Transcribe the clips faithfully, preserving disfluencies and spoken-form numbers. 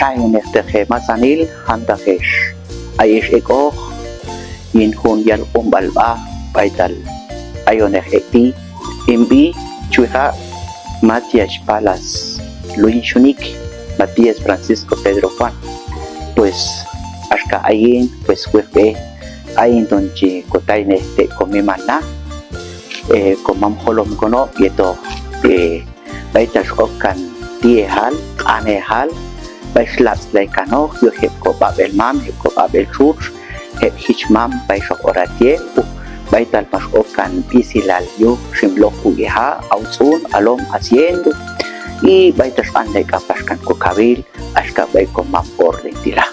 taynejteq hemasanil jantaq hex ayex ek'oq yin jun yal q'umb'alb'a b'aytal ayoneq ek' ti'. Hin b'i chi wija' Matías Palas Luis Xunik, Matías Francisco Pedro Juan. Pues axka ayin, pues, wiqb'ej ayin ton chi kotaynej te' komiman na, eh, komam jolom konob' yetoq, eh, b'aytal x'okkan ti'ejal, q'anejal, b'ay xlatz'lay kanoq yuj heb' kob'ab'el mam, heb' kob'ab'el txutx, heb' jichmam b'ay xoq ora tiempo, b'aytal max okkan b'isilal yuj Ximloj Uk'eja', Awtz'un, Alom, Haciendo, y b'aytal x'anlay k'apax kan kokawil, axka b'ay komam orden ti' la.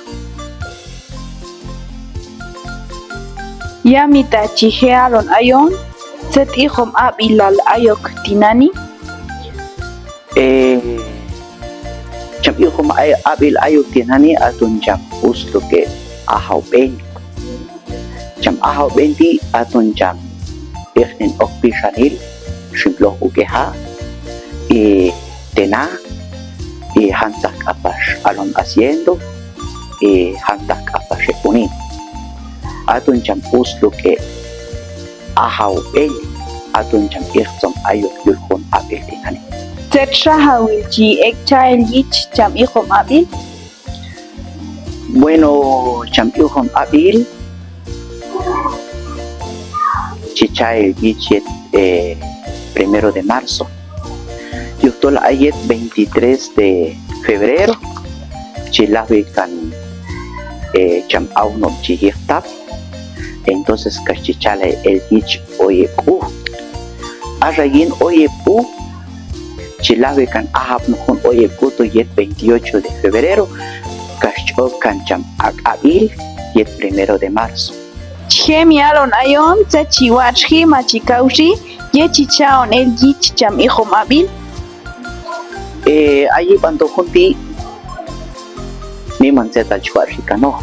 Yamita chi je' halon ayon, tzet iqom ab'ilal ayok tinani'? Eh, cham iqom ay-, ab'il ayok tinani', aton cham Usluk'e' Ajawb'en. Cham Ajawb'en ti' aton cham iqnen ok pixanil Ximloj Uk'eja', y te' na, y jantaq k'apax Alom Haciendo, y jantaq k'apax heb' unin. Aton cham Usluk'e' Ajawb'en, aton cham iqtzom ayok yul jun ab'il tinani'. Tzet xajawil chi ek' cha'el yich cham iqom ab'il? Bueno, cham iqom ab'il chi cha'el yich yet, eh, primero de marzo. Yujtol a yet veintitrés de febrero chi lajwi kan, eh, cham awnob' chi yiq tap. Entonces kax chi chalay el yich oyeb' k'u. Axa yin oyeb' k'u chi lajwi kan aj apnoq jun oyeb' k'u tu' yet veintiocho de febrero, kax chi ok kan cham ak' ab'il yet primero de marzo. Chi je' mi halon ayon tzet chi watx'ji ma chi kawxi yet chi cha'on el yich cham iqom ab'il? Eh, a yib'antoq jun ti' miman tzetal chi watx'ji kanoq.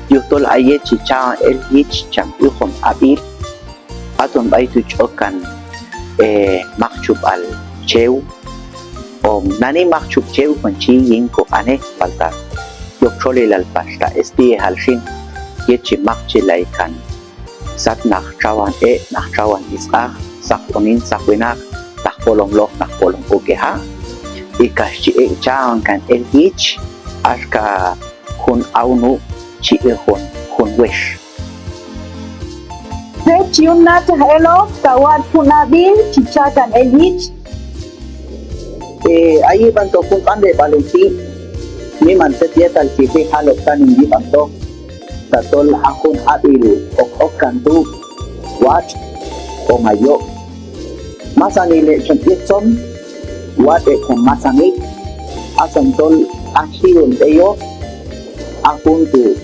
Yujtol a yet chi cha'on el yich cham iqom ab'il, aton b'ay tu' chi ok kan, eh, maqchub'al chew, o nani maqchub' chew kon chi yin koq'anej, palta yok txolilal pax ta sti'ejal xin, yet chi maqchilay kan sat naq txawan ek', naq txawan isq'aq, saq unin, saq winaq, naq polom loj, naq polom uk'eja', y kax chi ek' cha'on kan el yich axka jun awnu' chi iqon jun wex. Tzet chi yun nachaj eloq ta watx' jun ab'il chi cha' kan el yich? Eh, a yib'antoq jun q'anleb'alil ti' miman tzet yetal chi je' jalok kan hin yib'antoq tatol a jun ab'il hoq ok kan tu' watx' o ma yob'. Masanil heb' chon iqtzom, watx' heb' chon masanil, asan tol a ji'on b'eyoq, a jun tu'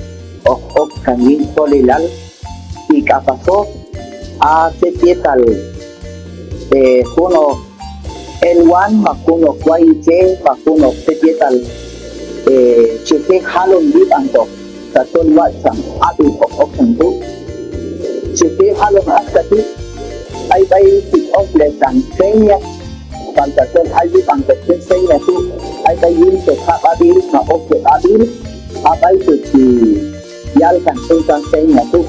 hoq ok kan yin txolilal, y k'apaxoq a tzet yetal, eh, junoq elwan, ma junoq wayichej, ma junoq tzet yetal, eh, chi je' jalon yib'antoq tatol watx' cham ab'il hoq ok cham tu'. Chi je' jalon axka ti', ay b'ay chi tx'oxlay kan seña, palta tol a yib'antoq jun seña tu', ay b'ay yin te' jab' ab'il ma oxeb' ab'il, a b'ay tu' chi yal kan juntzan seña tu'.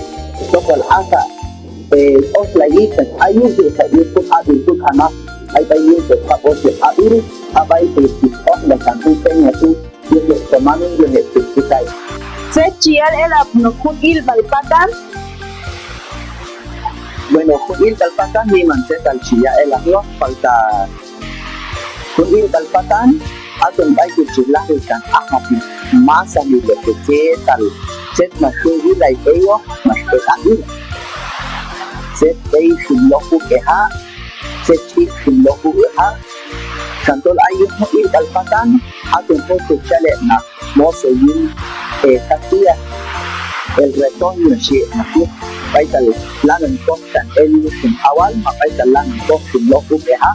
Tok'al axa, eh, tx'oxlay yich, a yuj yet ta yul jun ab'il tu' k'amaq, ay b'ay yin te' jab' oxeb' ab'il, a b'ay tu' chi tx'oxlay kan jun seña tu' yuj heb' komamin, yuj heb' chikay. Tzet chi yal elapnoq jun ilb'al patan? Bueno, jun ilb'al patan miman tzetal chi yal elapnoq, palta jun ilb'al patan aton b'ay tu' chi lajwi kan aj apni masanil heb' tzetal, tzet max yun wilay b'eyoq max ek' ab'il, tzet b'ey Ximloj Uk'eja', tzet ch'ib' Ximloj Uk'eja'. Xan tol a yin jun ilb'al patan, aton jun tu' chi yal heb' naq moso yin, eh, Castilla, el retoño xhi heb' naq yuj, b'aytal lanan koj kan el yuj xin Awal, ma b'aytal lanan koj Ximloj Uk'eja',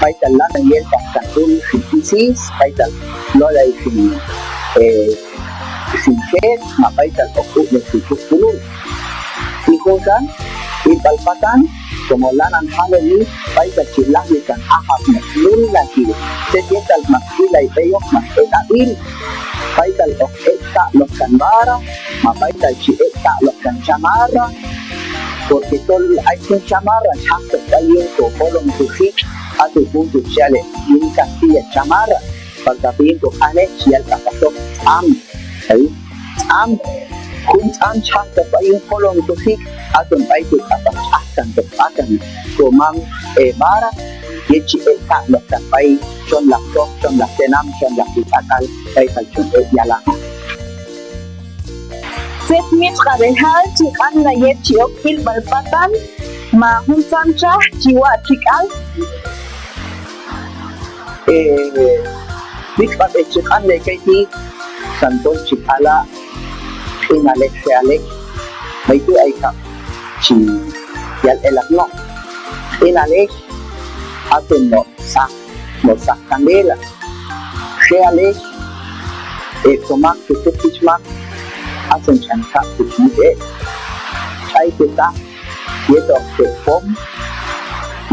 b'aytal lanan yeltaq kan ul xin Isis, b'aytal lolay xin, eh, xin Xet, ma b'aytal hoq ul xin K'uxb'ulul. Y juntzan, ilb'al patan, como lanan jaloni b'aytal chi lajwi kan ajapnoq mulnajil tzet yetal max ilay b'eyoq max ek' ab'il, b'aytal hoq ek' taq'loq kan vara, ma b'aytal chi ek' taq'loq kan chamarra, porque tol ay jun chamarra chi jaqtoq b'ay yin kojolom tu' jik', aton jun tu' chi yal heb' yin castilla chamarra, palta b'ay yin koq'anej chi yal k'apaxoq tz'am. Ay, tz'am, jun tz'am chi jaqtoq b'ay yin jolom tu' jik', aton b'ay tu' k'apax chi ajkantoq b'akan komam, e, vara, yet chi ek' taq'loq kan b'ay txonlaq toj, txonlaq tenam, txonlaq ti' tz'aqal, b'aytal chon ek' yalan. Tzet mitx'q'ab'ejal chi q'anlay yet chi ok ilb'al patan, ma juntzan txaj chi watx' chi k'al. E, mitx'q'ab'ej chi q'anlay kayti', xan tol chi k'ala' q'inalej je'alej, b'ay tu' ay kab' chi yal elapnoq. Q'inalej, aton no' saq, no' saq candela. Je'alej, e, to mak tu' tu' jichmaj, aton ch'an kab' tu' chi mitx' ek'. Ch'ay tu' taq, yetoq te' pom,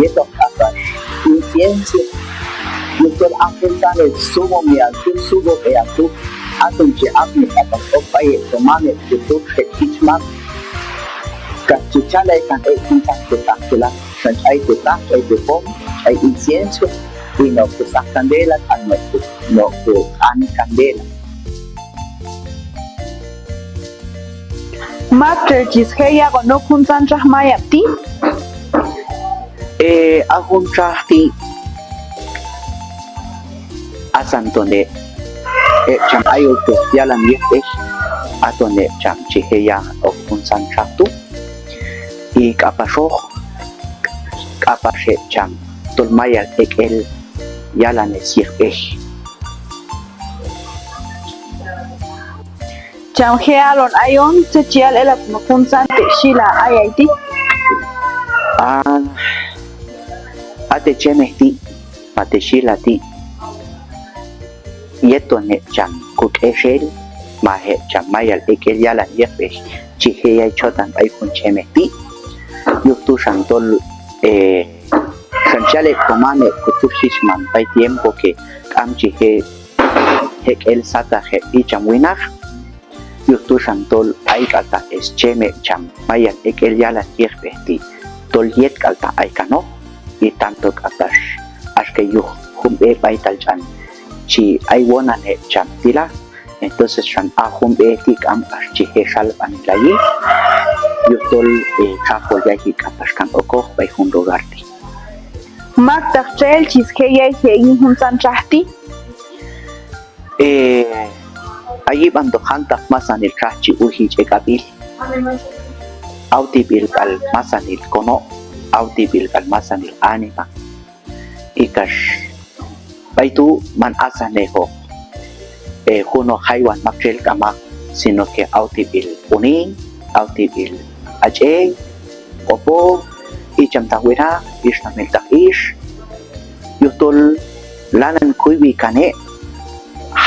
yetoq k'apax incienso, yujtol a juntzan heb' sumomi a tu', sumomi a tu', aton chi apni k'apax ok b'ay heb' to mam heb' tu' tu' heb' jichmaj, kax chi chalay kan ek' juntzan te' taq tu' la, xan ch'ay te' taq, ch'ay te' pom, ch'ay incienso, y no' tu' saq candela, kan no' tu', no' tu' q'an candela. Maktxel chi sje' yaq'on ok juntzan txaj mayab' ti'? E, a jun txaj ti' asan ton heb', heb' cham ayokteq yalan yiqb'ej, aton heb' cham chi je' yaq'on ok juntzan txaj tu', y k'apaxoq, k'apax heb' cham tol mayal ek' el yalan yiqb'ej. Cham je' alon ayon tzet chi yal elapnoq juntzan te' xila ayay ti'. A, a te' chemej ti', ma te' xila ti', yet ton heb' cham kok'exel, ma heb' cham mayal ek' el yalan yiqb'ej, chi je' yay chotan b'ay jun chemej ti', yuj tu' xan tol, e, xan chi yal heb' komam heb' kotxutx jichmam b'ay tiempo que k'am chi je' ek' el sataq heb' icham winaq, yuj tu' xan tol ay k'al ta' schem heb' cham mayal ek' el yalan yiqb'ej ti' tol yet k'al ta' ay kanoq, y tanto k'apax axka yuj jun b'e b'aytal ch'an chi ay wonan heb' cham ti' la, entonces xan a jun b'e ti' k'am pax chi je' xalb'anelayi, yujtol, e, txajol yayji k'apax kan okoq b'ay jun lugar ti'. Maktaq txel chi sje' yayji ek' yin juntzan txaj ti'? E, a yib'antoq jantaq masanil txaj chi uji ch'ek'ab'il, awteb'il k'al masanil konob', awteb'il k'al masanil anima. Y kax b'ay tu' man asannejoq, e, junoq jaywan maktxel k'amaq, sino que awteb'il unin, awteb'il ach'ej, q'opoj, ichamtaq winaq, ixnamiltaq ix, yujtol lanan kuywi kan heb',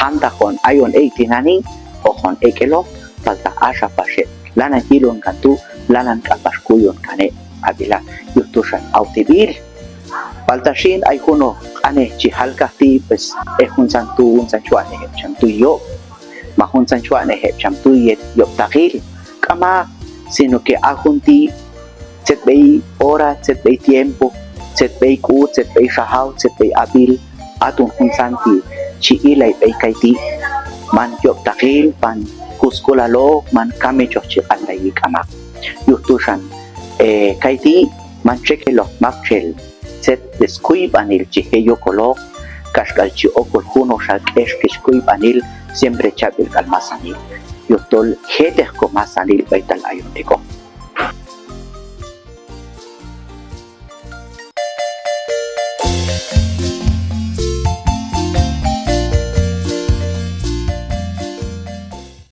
jantaq on ayon ek' tinani', hoqon ek' eloq, palta axa pax heb' lanan yilon kan tu', lanan k'apax kuyon kan heb' ab'ila', yuj tu' xan awteb'il. Palta xin ay junoq q'anej chi jal kaqti', pues, e juntzan tu', juntzan chi watx'nej heb' cham tu' yob', ma juntzan chi watx'nej heb' cham tu' yet yob'taqil, k'amaq, sino que a jun ti' tzet b'ey hora, tzet b'ey tiempo, tzet b'ey k'u, tzet b'ey xajaw, tzet b'ey ab'il, aton juntzan ti' chi ilay b'ey kayti', man yob'taqil, man kusk'ulaloq, man kamichoq chi q'anlayi, k'amaq. Yuj tu' xan, e, kayti' man txekeloq maktxel tzet skuyb'anil chi je' yokoloq, kaxk'al chi okol junoqxa k'exk'ex kuyb'anil, siempre chab'il k'al masanil, yujtol jeteq komasanil b'aytal ayon ek'oq.